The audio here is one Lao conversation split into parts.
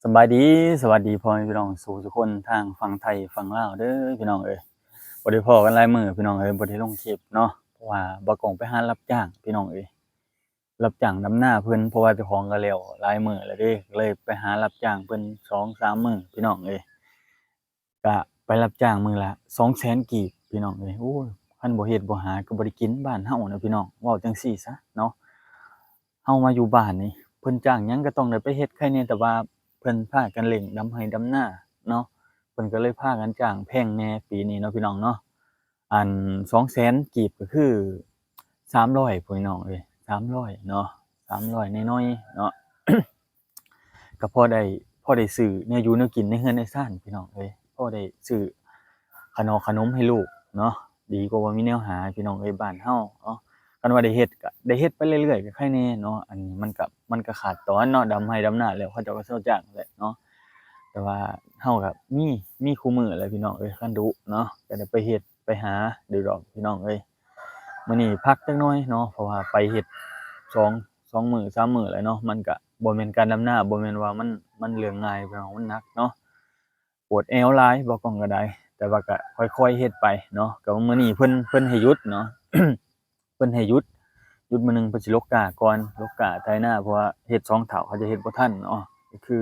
ສະບາຍດີ ສະຫວັດດີພໍ່ແມ່ພີ່ນ້ອງສູ່ທຸກຄົນ ທາງຝັ່ງໄທຝັ່ງລາວເດີພີ່ນ້ອງເອີຍ. ບໍ່ໄດ້ພໍ້ກັນຫຼາຍມື້ພີ່ນ້ອງເອີຍ ບໍ່ໄດ້ລົງຄລິບເນາະ ເພາະວ່າບ່າວກ້ອງໄປຫາຮັບຈ້າງພີ່ນ້ອງເອີຍ, ຮັບຈ້າງດຳນາເພິ່ນ ເພາະວ່າເຈົ້າຂອງກໍແລ້ວຫຼາຍມື້ແລ້ວເດ້ ກໍເລີຍໄປຫາຮັບຈ້າງເພິ່ນສອງສາມມື້ພີ່ນ້ອງເອີຍ. ກະໄປຮັບຈ້າງມື້ລະສອງແສນກີບພີ່ນ້ອງເອີຍ. ໂອ້ຍ ຄັນບໍ່ເຮັດບໍ່ຫາກໍບໍ່ໄດ້ກິນ ບ້ານເຮົານະພີ່ນ້ອງ ເວົ້າຈັ່ງຊີ້ຊະເນາະ. ເຮົາມາຢູ່ບ້ານນີ້ ເພິ່ນຈ້າງຫຍັງກໍຕ້ອງໄດ້ໄປເຮັດ. ໃຄແນ່ແຕ່ວ່າເພິ່ນພາກັນເລັ່ງດຳໄຮ່ດຳນາເນາະ, ເພິ່ນກໍເລີຍພາກັນຈ້າງແພງແດ່ປີນີ້ເນາະພີ່ນ້ອງເນາະ. ອັນສອງແສນກີບກໍຄືສາມຮ້ອຍພີ່ນ້ອງເອີຍ ສາມຮ້ອຍເນາະ ສາມຮ້ອຍໜ້ອຍໆເນາະ. ກໍພໍໄດ້ ພໍໄດ້ຊື້ແນວຢູ່ແນວກິນໃນເຮືອນໃນຊານພີ່ນ້ອງເອີຍ, ພໍໄດ້ຊື້ຂະໜໍຂະໜົມໃຫ້ລູກເນາະ, ດີກວ່າບໍ່ມີແນວຫາພີ່ນ້ອງເອີຍ ບ້ານເຮົາເນາະ. ຄັນວ່າໄດ້ເຮັດກໍໄດ້ເຮັດໄປເລື້ອຍໆກໍໃຄແນ່ເນາະ. ອັນນີ້ມັນກໍ ມັນກໍຂາດຕອນເນາະ, ດຳໄຮ່ດຳນາແລ້ວ ເຂົາເຈົ້າກໍເຊົາຈ້າງແຫຼະເນາະ, ແຕ່ວ່າເຮົາກໍມີ ມີຄູ່ມື້ແຫຼະພີ່ນ້ອງເອີຍ. ຄັນດຸເນາະ ກໍໄດ້ໄປເຮັດໄປຫາຢູ່ດອກພີ່ນ້ອງເອີຍ. ມື້ນີ້ພັກຈັກໜ້ອຍເນາະ ເພາະວ່າໄປເຮັດສອງ ສອງມື້ສາມມື້ແລ້ວເນາະ. ມັນກະບໍ່ແມ່ນການດຳນາ ບໍ່ແມ່ນວ່າມັນ ມັນເລື່ອງງ່າຍພີ່ນ້ອງ ມັນໜັກເນາະ, ປວດແອວຫຼາຍ ເວົ້າກອງກໍໄດ້ ແຕ່ວ່າກະຄ່ອຍໆເຮັດໄປເນາະ. ກໍມື້ນີ້ເພິ່ນ ເພິ່ນໃຫ້ຢຸດເນາະ ເພິ່ນໃຫ້ຢຸດ ຢຸດມື້ໜຶ່ງ ເພິ່ນຊິລົກກ້າກ່ອນ ລົກກ້າໄຖນາ ເພາະວ່າເຮັດສອງເຖົ້າ ເຂົາຈະເຮັດບໍ່ທັນເນາະ. ກໍຄື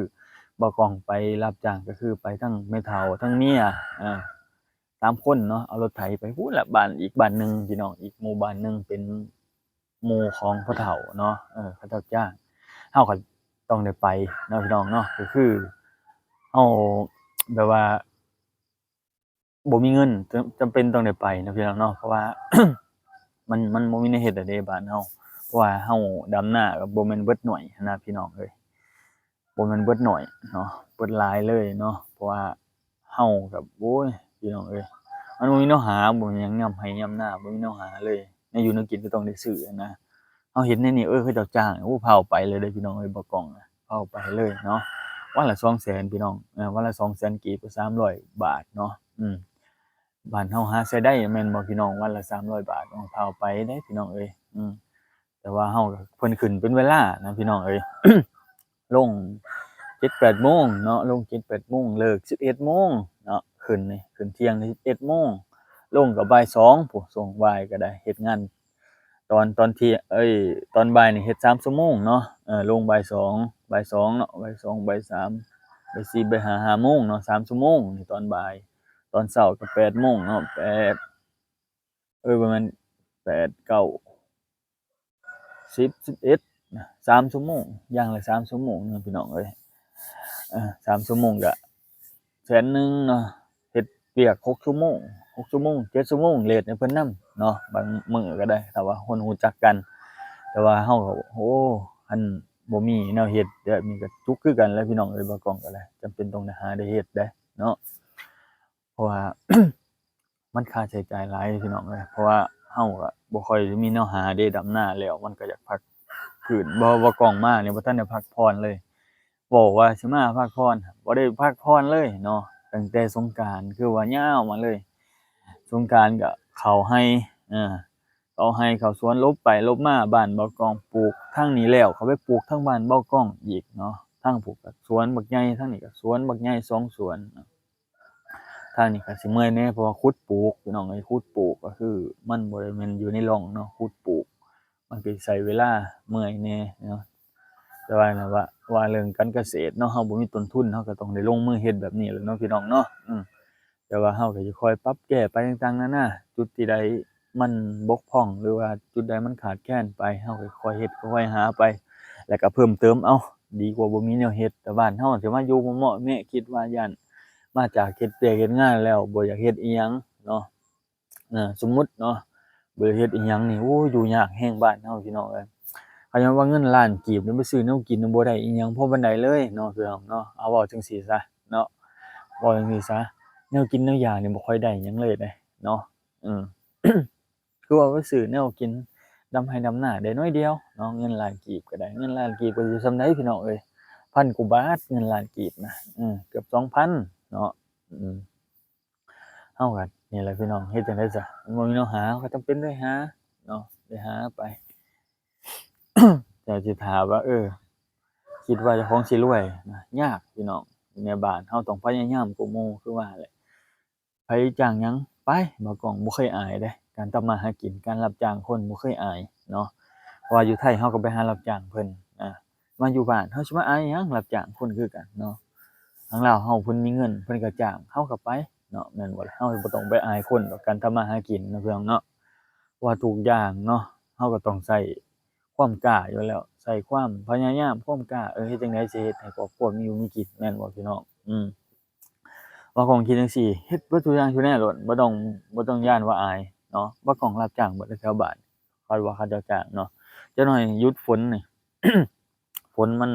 ເວົ້າກອງໄປຮັບຈ້າງ ກໍຄືໄປທັງແມ່ເຖົ້າທັງເມຍ ເອີ ສາມຄົນເນາະ ເອົາລົດໄຖໄປພຸ້ນລະ ບ້ານ ອີກບ້ານໜຶ່ງພີ່ນ້ອງ ອີກໝູ່ບ້ານໜຶ່ງ ເປັນໝູ່ຂອງພໍ່ເຖົ້າເນາະ ເອີ ເຂົາເຈົ້າຈ້າງ ເຮົາກໍຕ້ອງໄດ້ໄປເນາະພີ່ນ້ອງເນາະ. ກໍຄືເຮົາແບບວ່າບໍ່ມີເງິນ ຈຳ ຈຳເປັນຕ້ອງໄດ້ໄປເນາະພີ່ນ້ອງເນາະ ເພາະວ່າ ມັນ ມັນບໍ່ມີແນວເຮັດແລ້ວເດ້ບ້ານເຮົາ, ເພາະວ່າເຮົາດຳນາກໍບໍ່ແມ່ນເບິດໜ້ອຍຫັ້ນນະພີ່ນ້ອງເອີຍ. ບໍ່ແມ່ນເບິດໜ້ອຍເນາະ ເບິດຫຼາຍເລີຍເນາະ ເພາະວ່າເຮົາກໍ ໂອ້ຍ ພີ່ນ້ອງເອີຍ ມັນບໍ່ມີແນວຫາ ບໍ່ມີຫຍັງ ຍາມໄຮ່ຍາມນາບໍ່ມີແນວຫາເລີຍ, ແນວຢູ່ແນວກິນກໍຕ້ອງໄດ້ຊື້ຫັ້ນນະ. ເຮົາເຫັນແນວນີ້ ເອີ ເຂົາເຈົ້າຈ້າງ ໂອ້ ພາວໄປເລີຍເດ້ພີ່ນ້ອງເອີຍ ບໍ່ກ້ອງ ພາວໄປເລີຍເນາະ. ວັນລະສອງແສນພີ່ນ້ອງ ເອີ ວັນລະສອງແສນກີບ ກໍສາມຮ້ອຍບາດເນາະ. ອືມ ບ້ານເຮົາຫາໃຊ້ໄດ້ແມ່ນບໍ່ພີ່ນ້ອງ ວັນລະສາມຮ້ອຍບາດເນາະ ພາວໄປເດ້ພີ່ນ້ອງເອີຍ. ອືມ ແຕ່ວ່າເຮົາກໍ ເພິ່ນຂຶ້ນເປັນເວລານະພີ່ນ້ອງເອີຍ ລົງເຈັດແປດໂມງເນາະ ລົງເຈັດແປດໂມງ ເລີກສິບເອັດໂມງເນາະ. ຂຶ້ນນີ້ ຂຶ້ນທ່ຽງສິບເອັດໂມງ ລົງກໍບ່າຍສອງພຸ້ນ ຊ່ວງບ່າຍກໍໄດ້ ເຮັດງານຕອນ ຕອນທ່ຽງ ເອີຍ ຕອນບ່າຍນີ້ເຮັດສາມຊົ່ວໂມງເນາະ. ເອີ ລົງບ່າຍສອງ ບ່າຍສອງເນາະ ບ່າຍສອງ ບ່າຍສາມ ບ່າຍສີ່ ບ່າຍຫ້າ ຫ້າໂມງເນາະ ສາມຊົ່ວໂມງນີ້ຕອນບ່າຍ. ຕອນເຊົ້າກໍແປດໂມງເນາະ ແປດ ເອີຍ ບໍ່ແມ່ນ ແປດ ເກົ້າ ສິບ ສິບເອັດນະ ສາມຊົ່ວໂມງ ຢ່າງລະສາມຊົ່ວໂມງເນາະ ພີ່ນ້ອງເອີຍ. ເອີ ສາມຊົ່ວໂມງກະແສນໜຶ່ງເນາະ, ເຮັດວຽກຫົກຊົ່ວໂມງ ຫົກຊົ່ວໂມງ ເຈັດຊົ່ວໂມງ ເລດໃຫ້ເພິ່ນນຳເນາະ ບາງມື້ກໍໄດ້ ຖ້າວ່າຄົນຮູ້ຈັກກັນ. ແຕ່ວ່າເຮົາກໍ ໂອ້ ຄັນບໍ່ມີແນວເຮັດແບບນີ້ກໍຈຸກຄືກັນແຫຼະ ພີ່ນ້ອງເອີຍ ບໍ່ກ້ອງກໍໄດ້ ຈຳເປັນຕ້ອງໄດ້ຫາໄດ້ເຮັດເດ້ເນາະ. ເພາະວ່າ ມັນຄ່າໃຊ້ຈ່າຍຫຼາຍພີ່ນ້ອງເອີຍ ເພາະວ່າເຮົາກໍບໍ່ຄ່ອຍມີແນວຫາເດ້ ດຳນາແລ້ວມັນກໍຢາກພັກຟື້ນ ບໍ່ ບໍ່ກ້ອງມານີ້ບໍ່ທັນໄດ້ພັກຜ່ອນເລີຍ. ເວົ້າວ່າຊິມາພັກຜ່ອນ ບໍ່ໄດ້ພັກຜ່ອນເລີຍເນາະ ຕັ້ງແຕ່ສົງການ ຄືວ່າຍາວມາເລີຍ. ສົງການກໍເຂົ້າໄຮ່ ເອີ ເຂົ້າໄຮ່ເຂົ້າສວນ ຫຼົບໄປຫຼົບມາ ບ້ານບໍ່ກ້ອງ ປູກທາງນີ້ແລ້ວ ເຂົ້າໄປປູກທາງບ້ານບໍ່ກ້ອງອີກເນາະ. ທາງພຸ້ນກໍສວນບັກໃຫຍ່ ທາງນີ້ກໍສວນບັກໃຫຍ່ ສອງສວນເນາະ. ທາງນີ້ກໍຊິເມື່ອຍແດ່ ເພາະວ່າຂຸດປູກ ພີ່ນ້ອງເອີຍ ຂຸດປູກກໍຄືມັນບໍ່ໄດ້ແມ່ນຢູ່ໃນຮ່ອງເນາະ ຂຸດປູກ ມັນກໍໃຊ້ເວລາເມື່ອຍແດ່ເນາະ. ແຕ່ວ່ານະ ວ່າ ວ່າເລື່ອງການກະເສດເນາະ ເຮົາບໍ່ມີຕົ້ນທຶນ ເຮົາກໍຕ້ອງໄດ້ລົງມືເຮັດແບບນີ້ແຫຼະເນາະ ພີ່ນ້ອງເນາະ. ອືມ ແຕ່ວ່າເຮົາກໍຈະຄອຍປັບແກ້ໄປຕ່າງໆນານາ ຈຸດທີ່ໃດມັນບົກຜ່ອງ ຫຼືວ່າຈຸດໃດມັນຂາດແຄນໄປ ເຮົາກໍຄ່ອຍເຮັດຄ່ອຍຫາໄປ ແລ້ວກໍເພີ່ມເຕີມເອົາ ດີກວ່າບໍ່ມີແນວເຮັດ. ແຕ່ບ້ານເຮົາຊິມາຢູ່ເມາະໆແມະ ຄິດວ່າຢ້ານມາຈາກເຮັດວຽກເຮັດງານແລ້ວບໍ່ຢາກເຮັດອີ່ຫຍັງເນາະ. ເອີ ສົມມຸດເນາະ ບໍ່ໄດ້ເຮັດອີ່ຫຍັງນີ້ ໂອ້ຍ ຢູ່ຍາກແຮງບ້ານເຮົາ ພີ່ນ້ອງເອີຍ. ຄັນວ່າເງິນລ້ານກີບນີ້ໄປຊື້ແນວກິນບໍ່ໄດ້ອີ່ຫຍັງພໍປານໃດເລີຍເນາະ ພີ່ນ້ອງເນາະ. ເອົາ ເວົ້າຈັ່ງຊີ້ຊະເນາະ ເວົ້າຈັ່ງຊີ້ຊະ ແນວກິນແນວຢາກນີ້ບໍ່ຄ່ອຍໄດ້ຫຍັງເລີຍເດ້ເນາະ. ເອີ ຄືວ່າໄປຊື້ແນວກິນດຳໄຮ່ດຳນາໄດ້ໜ້ອຍດຽວເນາະ ເງິນລ້ານກີບກໍໄດ້ ເງິນລ້ານກີບກໍຢູ່ສ່ຳໃດ ພີ່ນ້ອງເອີຍ ພັນກວ່າບາດ ເງິນລ້ານກີບນະ ເອີ ເກືອບສອງພັນເນາະ. ເຮົາກໍນີ້ແຫຼະພີ່ນ້ອງ ເຮັດຈັ່ງໃດຊະ ມັນບໍ່ມີແນວຫາ ເຮົາກໍຈຳເປັນໄດ້ຫາເນາະ ໄດ້ຫາໄປ. ແຕ່ຊິຖາມວ່າ ເອີ ຄິດວ່າເຈົ້າຂອງຊິລວຍນະ ຍາກພີ່ນ້ອງ. ຢູ່ໃນບ້ານເຮົາຕ້ອງພະຍາຍາມກວ່າໝູ່ ຄືວ່າແຫຼະ. ໃຜຈ້າງຫຍັງໄປ ບ່າວກ້ອງບໍ່ເຄີຍອາຍເດ້ ການທຳມາຫາກິນ ການຮັບຈ້າງຄົນບໍ່ເຄີຍອາຍເນາະ. ເພາະວ່າຢູ່ໄທເຮົາກໍໄປຫາຮັບຈ້າງເພິ່ນ ອາ ມາຢູ່ບ້ານເຮົາຊິມາອາຍຫຍັງ ຮັບຈ້າງຄົນຄືກັນເນາະ. ທາງລາວເຮົາເພິ່ນມີເງິນ ເພິ່ນກໍຈ້າງເຮົາກໍໄປເນາະ ແມ່ນບໍ່ລະ? ເຮົາບໍ່ຕ້ອງໄປອາຍຄົນດອກ ການທຳມາຫາກິນເນາະ ພີ່ນ້ອງເນາະ. ເພາະວ່າທຸກຢ່າງເນາະ ເຮົາກໍຕ້ອງໃຊ້ຄວາມກ້າຢູ່ແລ້ວ ໃຊ້ຄວາມພະຍາຍາມ ຄວາມກ້າ ເອີ ເຮັດຈັ່ງໃດຊິເຮັດໃຫ້ຄອບຄົວມີຢູ່ມີກິນ ແມ່ນບໍ່ ພີ່ນ້ອງ? ອືມ ບ່າວກ້ອງຄິດຈັ່ງຊີ້ ເຮັດເບິດທຸກຢ່າງທຸກແນວໂລດ ບໍ່ຕ້ອງ ບໍ່ຕ້ອງຢ້ານວ່າອາຍເນາະ. ບ່າວກ້ອງຮັບຈ້າງເບິດແລ້ວແຖວບ້ານ ຄັນວ່າເຂົາເຈົ້າຈ້າງເນາະ. ຈັກໜ່ອຍຢຸດຝົນນີ້ ຝົນມັນ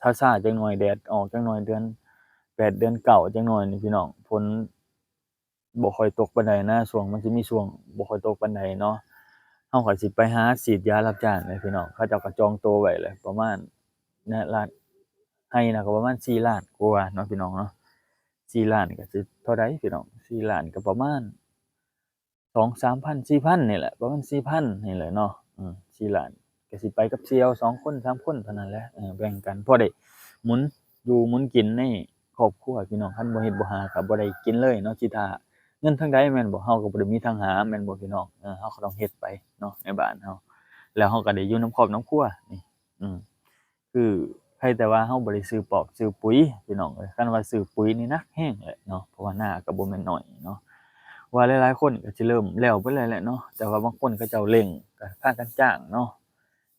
ຊ້າໆ ຈັກໜ່ອຍ ແດດອອກຈັກໜ່ອຍ ເດືອນແປດ ເດືອນເກົ້າ ຈັກໜ່ອຍນີ້ ພີ່ນ້ອງ ຝົນບໍ່ຄ່ອຍຕົກປານໃດນະ. ຊ່ວງ ມັນຊິມີຊ່ວງບໍ່ຄ່ອຍຕົກປານໃດເນາະ. ເຮົາກໍຊິໄປຫາສີດຢາຮັບຈ້າງແຫຼະ ພີ່ນ້ອງ. ເຂົາເຈົ້າກໍຈອງໂຕໄວ້ແຫຼະ ປະມານ ນະ ລ້ານ ໄຮ່ນະ ກໍປະມານສີ່ລ້ານກວ່າເນາະ ພີ່ນ້ອງເນາະ. ສີ່ລ້ານກໍຊິເທົ່າໃດ ພີ່ນ້ອງ? ສີ່ລ້ານກໍປະມານ ສອງສາມພັນ ສີ່ພັນນີ້ແຫຼະ ປະມານສີ່ພັນນີ້ແຫຼະເນາະ. ເອີ ສີ່ລ້ານກໍຊິໄປກັບສ່ຽວ ສອງຄົນ ສາມຄົນເທົ່ານັ້ນແຫຼະ ເອີ ແບ່ງກັນ ພໍໄດ້ໝູນຢູ່ໝູນກິນໃນຄອບຄົວ ພີ່ນ້ອງ. ຄັນບໍ່ເຮັດບໍ່ຫາກໍບໍ່ໄດ້ກິນເລີຍເນາະ. ຊິຖ້າເງິນທາງໃດແມ່ນບໍ່? ເຮົາກໍບໍ່ໄດ້ມີທາງຫາແມ່ນບໍ່ ພີ່ນ້ອງ? ເອີ ເຮົາກໍຕ້ອງເຮັດໄປເນາະ ໃນບ້ານເຮົາ ແລ້ວເຮົາກໍໄດ້ຢູ່ນຳຄອບນຳຄົວນີ້. ອືມ ຄືໃຜແຕ່ວ່າເຮົາບໍ່ໄດ້ຊື້ປອກຊື້ປຸຍ ພີ່ນ້ອງເອີຍ. ຄັນວ່າຊື້ປຸຍນີ້ໜັກແຮງແຫຼະເນາະ ເພາະວ່ານາກໍບໍ່ແມ່ນໜ້ອຍເນາະ. ວ່າຫຼາຍໆຄົນກໍຊິເລີ່ມແລ້ວເບິດແລ້ວແຫຼະເນາະ ແຕ່ວ່າບາງຄົນເຂົາເຈົ້າເລັ່ງກໍພາກັນຈ້າງເນາະ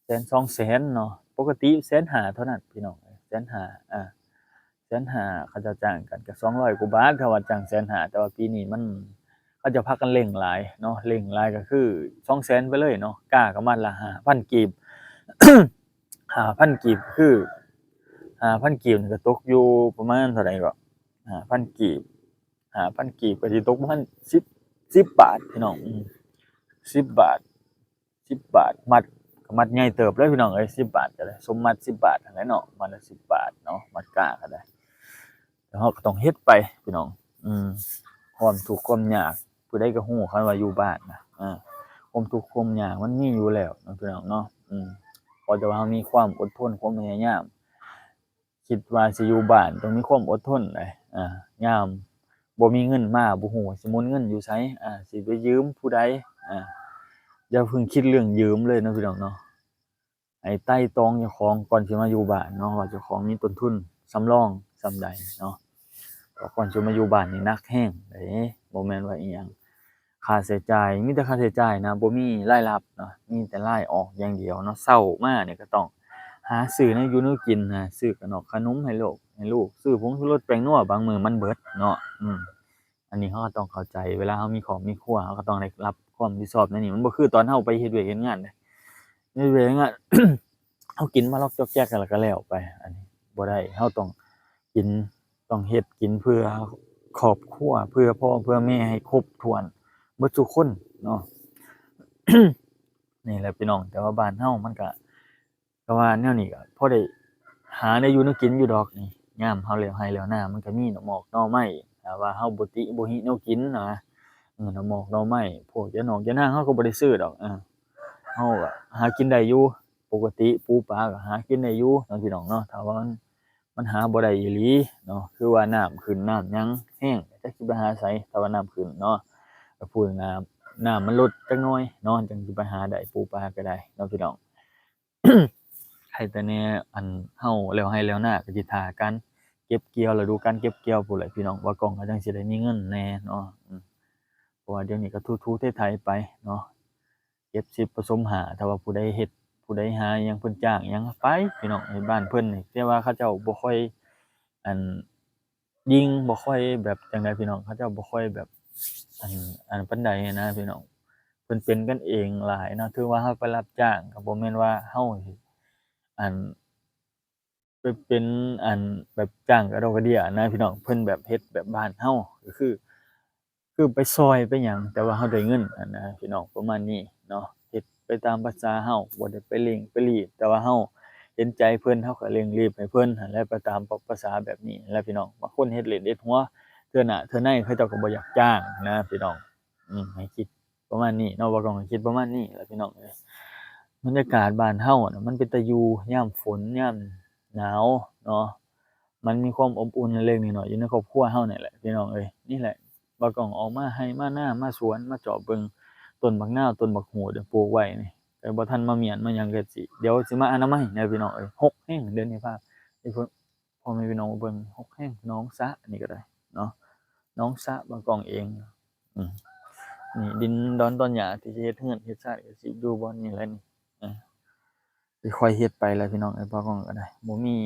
ແສນສອງແສນເນາະ. ປົກກະຕິແສນຫ້າເທົ່ານັ້ນ ພີ່ນ້ອງເອີຍ ແສນຫ້າ ອາ ແສນຫ້າ ເຂົາເຈົ້າຈ້າງກັນກໍສອງຮ້ອຍກວ່າບາດ. ຖ້າວ່າຈ້າງແສນຫ້າ ແຕ່ວ່າປີນີ້ມັນ ເຂົາເຈົ້າພາກັນເລັ່ງຫຼາຍເນາະ ເລັ່ງຫຼາຍກໍຄືສອງແສນໄປເລີຍເນາະ. ກ້າກໍມັດລະຫ້າພັນກີບ ຫ້າພັນກີບ ຄືຫ້າພັນກີບນີ້ກໍຕົກຢູ່ປະມານເທົ່າໃດເກາະ ຫ້າພັນກີບ ຫ້າພັນກີບກໍຊິຕົກປະມານສິບ ສິບບາດ ພີ່ນ້ອງ ອືມ ສິບບາດ ສິບບາດ ມັດກໍມັດໃຫຍ່ເຕີບເລີຍ ພີ່ນ້ອງເອີຍ. ສິບບາດກໍໄດ້ ສົມມັດສິບບາດຫັ້ນແຫຼະເນາະ ມັດລະສິບບາດເນາະ ມັດກ້າກໍໄດ້. ແລ້ວເຮົາກໍຕ້ອງເຮັດໄປ ພີ່ນ້ອງ ອືມ ຄວາມທຸກຄວາມຍາກ ຜູ້ໃດກໍຮູ້ ຄັນວ່າຢູ່ບ້ານນະ ອາ ຄວາມທຸກຄວາມຍາກມັນມີຢູ່ແລ້ວເນາະ ພີ່ນ້ອງເນາະ. ອືມ ຂໍແຕ່ວ່າເຮົາມີຄວາມອົດທົນ ຄວາມພະຍາຍາມ ຄິດວ່າຊິຢູ່ບ້ານຕ້ອງມີຄວາມອົດທົນເດ້ ອາ ຍາມບໍ່ມີເງິນມາ ບໍ່ຮູ້ວ່າຊິໝູນເງິນຢູ່ໃສ ອາ ຊິໄປຢືມຜູ້ໃດ ອາ ຢ່າເພິ່ງຄິດເລື່ອງຢືມເລີຍເນາະ ພີ່ນ້ອງເນາະ. ໃຫ້ໄຕ່ຕອງເຈົ້າຂອງກ່ອນຊິມາຢູ່ບ້ານເນາະ ວ່າເຈົ້າຂອງມີຕົ້ນທຶນສຳລອງສ່ຳໃດເນາະ. ເພາະກ່ອນຊິມາຢູ່ບ້ານນີ້ໜັກແຮງເດ້ ບໍ່ແມ່ນວ່າອີ່ຫຍັງ ຄ່າໃຊ້ຈ່າຍ ມີແຕ່ຄ່າໃຊ້ຈ່າຍນະ ບໍ່ມີລາຍຮັບເນາະ ມີແຕ່ລາຍອອກຢ່າງດຽວເນາະ. ເຊົ້າມານີ້ກໍຕ້ອງຫາຊື້ແນວຢູ່ແນວກິນ ຫາຊື້ຂະໜົມຂະໜົມໃຫ້ລູກ ໃຫ້ລູກ ຊື້ຜົງຊູລົດແປ້ງນົວ ບາງມື້ມັນເບິດເນາະ. ອືມ ອັນນີ້ເຮົາກໍຕ້ອງເຂົ້າໃຈ ເວລາເຮົາມີຄອບມີຄົວ ເຮົາກໍຕ້ອງໄດ້ຮັບຄວາມຮັບຜິດຊອບໃນນີ້ ມັນບໍ່ຄືຕອນເຮົາໄປເຮັດວຽກເຮັດງານເດ້ ເຮັດວຽກເຮັດງານ ເຮົາກິນມາລັອກຈອກແຈກ ແລ້ວກໍແລ້ວໄປ ອັນນີ້ບໍ່ໄດ້. ເຮົາຕ້ອງກິນ ຕ້ອງເຮັດກິນເພື່ອຄອບຄົວ ເພື່ອພໍ່ເພື່ອແມ່ໃຫ້ຄົບຖ້ວນເບິດທຸກຄົນເນາະ. ນີ້ແຫຼະພີ່ນ້ອງ ແຕ່ວ່າບ້ານເຮົາມັນກະ ກໍວ່າແນວນີ້ກໍພໍໄດ້ຫາແນວຢູ່ແນວກິນຢູ່ດອກນີ້. ຍາມເຮົາແລ້ວໄຮ່ແລ້ວນາ ມັນກໍມີໜໍ່ໝອກໜໍ່ໄມ້ ຖ້າວ່າເຮົາບໍ່ຕິບໍ່ຫິແນວກິນນະ ເອີ ໜໍ່ໝອກໜໍ່ໄມ້ ພວກຢາໜອກຢານາງ ເຮົາກໍບໍ່ໄດ້ຊື້ດອກ ເອີ ເຮົາກໍຫາກິນໄດ້ຢູ່ ປົກກະຕິປູປາກໍຫາກິນໄດ້ຢູ່ເນາະ ພີ່ນ້ອງເນາະ. ຖ້າວ່າມັນ ມັນຫາບໍ່ໄດ້ອີ່ຫຼີເນາະ ຄືວ່ານ້ຳຂຶ້ນນ້ຳຫຍັງແຮງ ຈັກຊິໄປຫາໃສ ຖ້າວ່ານ້ຳຂຶ້ນເນາະ ກໍພູດນ້ຳ ນ້ຳມັນລົດຈັກໜ້ອຍເນາະ ຈັ່ງຊິໄປຫາໄດ້ປູປາກໍໄດ້ເນາະ ພີ່ນ້ອງ. ໃຫ້ແຕ່ແນ່ ອັນເຮົາແລ້ວໄຮ່ແລ້ວນາ ກໍຊິຖ້າການເກັບກ່ຽວ ລະດູການເກັບກ່ຽວພຸ້ນແຫຼະ ພີ່ນ້ອງ ວ່າກ້ອງກໍຈັ່ງຊິໄດ້ມີເງິນແນ່ເນາະ. ອືມ ເພາະວ່າດຽວນີ້ກໍຖູໆໄຖໆໄປເນາະ ເຈັດສິບປະສົມຫ້າ ຖ້າວ່າຜູ້ໃດເຮັດ ຜູ້ໃດຫາຫຍັງ ເພິ່ນຈ້າງຫຍັງໄປ ພີ່ນ້ອງ ໃນບ້ານເພິ່ນນີ້ ແຕ່ວ່າເຂົາເຈົ້າບໍ່ຄ່ອຍ ອັນ ຍິງ ບໍ່ຄ່ອຍແບບຈັ່ງໃດ ພີ່ນ້ອງ ເຂົາເຈົ້າບໍ່ຄ່ອຍແບບ ອັນ ອັນປານໃດນະ ພີ່ນ້ອງ ເພິ່ນເປັນກັນເອງຫຼາຍເນາະ. ຖືວ່າເຮົາໄປຮັບຈ້າງ ກໍບໍ່ແມ່ນວ່າເຮົາ ອັນ ໄປເປັນ ອັນ ແບບຈ້າງກະດອກກະເດຍນະ ພີ່ນ້ອງ ເພິ່ນແບບເຮັດແບບບ້ານເຮົາ ກໍຄື ຄືໄປຊ່ອຍໄປຫຍັງ ແຕ່ວ່າເຮົາໄດ້ເງິນຫັ້ນນະ ພີ່ນ້ອງ ປະມານນີ້ເນາະ. ເຮັດໄປຕາມພາສາເຮົາ ບໍ່ໄດ້ໄປເລັ່ງໄປລີບ ແຕ່ວ່າເຮົາເຫັນໃຈເພິ່ນ ເຮົາກໍເລັ່ງລີບໃຫ້ເພິ່ນຫັ້ນແຫຼະ ໄປຕາມປະສາແບບນີ້ແຫຼະ ພີ່ນ້ອງ. ບາງຄົນເຮັດຫຼິ້ນເຮັດຫົວ ເທື່ອໜ້າເທື່ອໃນເຂົາເຈົ້າກໍບໍ່ຢາກຈ້າງນະ ພີ່ນ້ອງ. ອືມ ໃຫ້ຄິດປະມານນີ້ເນາະ ບ່າວກ້ອງກໍຄິດປະມານນີ້ແຫຼະ ພີ່ນ້ອງເອີຍ. ບັນຍາກາດບ້ານເຮົານະ ມັນເປັນຕາຢູ່ຍາມຝົນ ຍາມ ໜາວເນາະ ມັນມີຄວາມອົບອຸ່ນເລັກໆນ້ອຍໆຢູ່ໃນຄອບຄົວເຮົານີ້ແຫຼະພີ່ນ້ອງເອີຍ. ນີ້ແຫຼະ ບ່າວກ້ອງອອກມາໄຮ່ມານາ ມາສວນ ມາເຈາະເບິ່ງຕົ້ນບັກນາວ ຕົ້ນບັກຫູດປູກໄວ້ນີ້ ແຕ່ບໍ່ທັນມາມ້ຽນມາຫຍັງ ກໍຊິ ດຽວຊິມາອະນາໄມເດີພີ່ນ້ອງເອີຍ. ຮົກແຮງເດີນີ້ ພາ ໃຫ້ພໍ່ແມ່ພີ່ນ້ອງເບິ່ງ ຮົກແຮງ. ໜອງສະນີ້ກໍໄດ້ເນາະ ໜອງສະບ່າວກ້ອງເອງ. ອືມ ນີ້ດິນດອນຕອນຫຍ້າທີ່ຊິເຮັດເຮືອນເຮັດຊານ ກໍຊິຢູ່ບ່ອນນີ້ແຫຼະນີ້. ເອີ ຊິຄ່ອຍເຮັດໄປແຫຼະພີ່ນ້ອງເອີຍ. ບ່າວກ້ອງກໍໄດ້ ບໍ່ມີ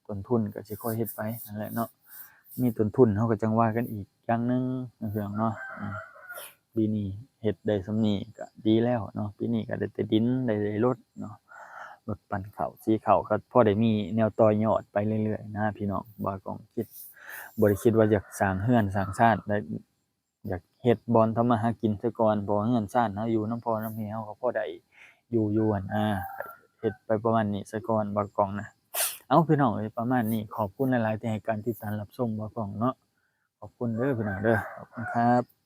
ຕົ້ນທຶນ ກໍຊິຄ່ອຍເຮັດໄປຫັ້ນແຫຼະເນາະ. ມີຕົ້ນທຶນເຮົາກໍຈັ່ງວ່າກັນອີກຢ່າງໜຶ່ງເນາະພີ່ນ້ອງເນາະ. ອືມ ປີນີ້ເຮັດໄດ້ສ່ຳນີ້ກໍດີແລ້ວເນາະ. ປີນີ້ກໍໄດ້ແຕ່ດິນ ໄດ້ ໄດ້ລົດເນາະ ລົດປັ່ນເຂົ້າ ສີເຂົ້າ ກໍພໍໄດ້ມີແນວຕໍ່ຍອດໄປເລື້ອຍໆນະພີ່ນ້ອງ. ບ່າວກ້ອງຄິດ ບໍ່ໄດ້ຄິດວ່າຢາກສ້າງເຮືອນສ້າງຊານໄດ້ ຢາກເຮັດບ່ອນທຳມາຫາກິນຊະກ່ອນ ເພາະວ່າເຮືອນຊານເຮົາຢູ່ນຳພໍ່ນຳແມ່ ເຮົາກໍພໍໄດ້ຢູ່ຢູ່ຫັ້ນນາ. ເຮັດໄປປະມານນີ້ຊະກ່ອນບ່າວກ້ອງນະ. ເອົ້າ ພີ່ນ້ອງເອີຍ ປະມານນີ້. ຂອບຄຸນຫຼາຍໆທີ່ໃຫ້ການຕິດຕາມຮັບຊົມບ່າວກ້ອງເນາະ. ຂອບຄຸນເດີພີ່ນ້ອງເດີ. ຂອບຄຸນຄັບ.